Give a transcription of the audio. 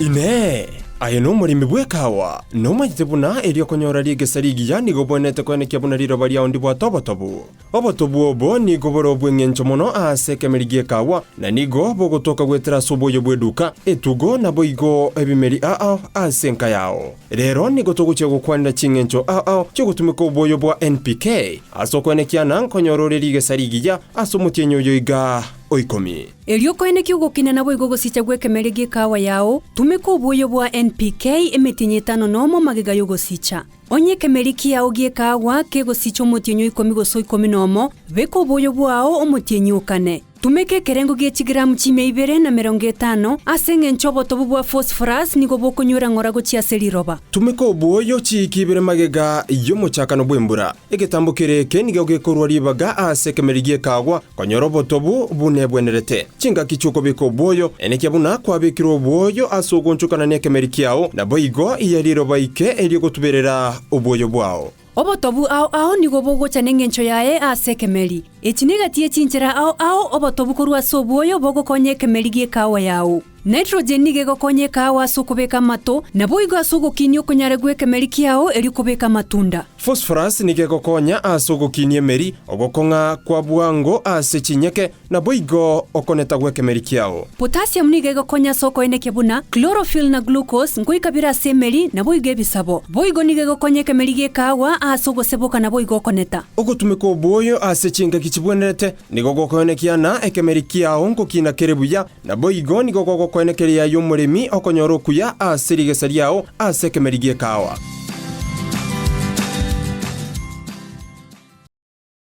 Inee! Aye nomoremi bw'ekawa? Nomanyete buna erio okonyora rigesa rigiya nigo obwenerete koenekia buna riroba riao ndibwate obotobu? Obotobu obo nigo bore obw'engencho mono ase ekemeri gi'ekawa, na nigo bogotoka goetera ase oboyio bw'eduka, etugo, naboigo ebimeri ao ase enka yao. Rero nigo togochia gokwanera ching'encho ao ao chi'ogotumeka oboyio bwa NPK ase okoenekia na nkonyora ore rigesa rigiya ase omotienyi oyo iga o ikomi. Erio koenekia ogokina naboigo ogosicha gw'ekemeri gi'ekawa yao, tumeka oboyio bwa NPK emetienyi etano nomo magega y'ogosicha. Onye ekemeri kiao gi'ekaagwa kegosicha omotienyi o ikomi gose o ikomi nomo, beka oboyo bwao omotienyi o kane. Tumeka ekerengo gie chigramu chimia ibere na merongo etano, ase engencho obotobu bwa phosphorus nigo bokonywera ng'ora gochia ase riroba. Tumeka oboyo chiiki ibere magega y'omochakano bw'embura. Egetambo kere eke nigo gekorua ribaga ase ekemeri gi'ekaagwa Konyora obotobu buna ebwenerete. Chingaki chi'okobeka obwoyo, enekia buna kwabekire obwoyo ase ogoonchokana nekemeri kiao, naboigo iya riroba ike erio gotuberera obwoyo bwao. Obotobu ao ao nigo bogocha nengencho yaye ase ekemeri. Echi negati ye chinchera ao ao obotobu korwa ase obwoyo bogokonya ekemeri gi'ekawa yao. Nitrogen nigo egokonya ekawa ase okobeka amato, naboigo ase ogokinia okonyara gw'ekemeri kiao erio kobeka amatunda. Phosphorus nigo egokonya ase ogokinia emeri, ogokong'a kwa bwango ase chinyeke, naboigo okoneta gw'ekemeri kiao. Potassium nigo egokonya ase okoenekia buna chlorophyll na glucose ngoika bire ase emeri naboigo ebisabo. Boigo nigo egokonya ekemeri gi'ekawa ase ogoseboka naboigo okoneta. Ogotumeka obwoyo ase chingaki chibwenerete nigo gokoenekia na ekemeri kiao ngokina kere buya, Naboigo nigo gogokoenekeria aye omoremi okonyora okuya ase rigesa riao ase ekemeri gi'ekawa.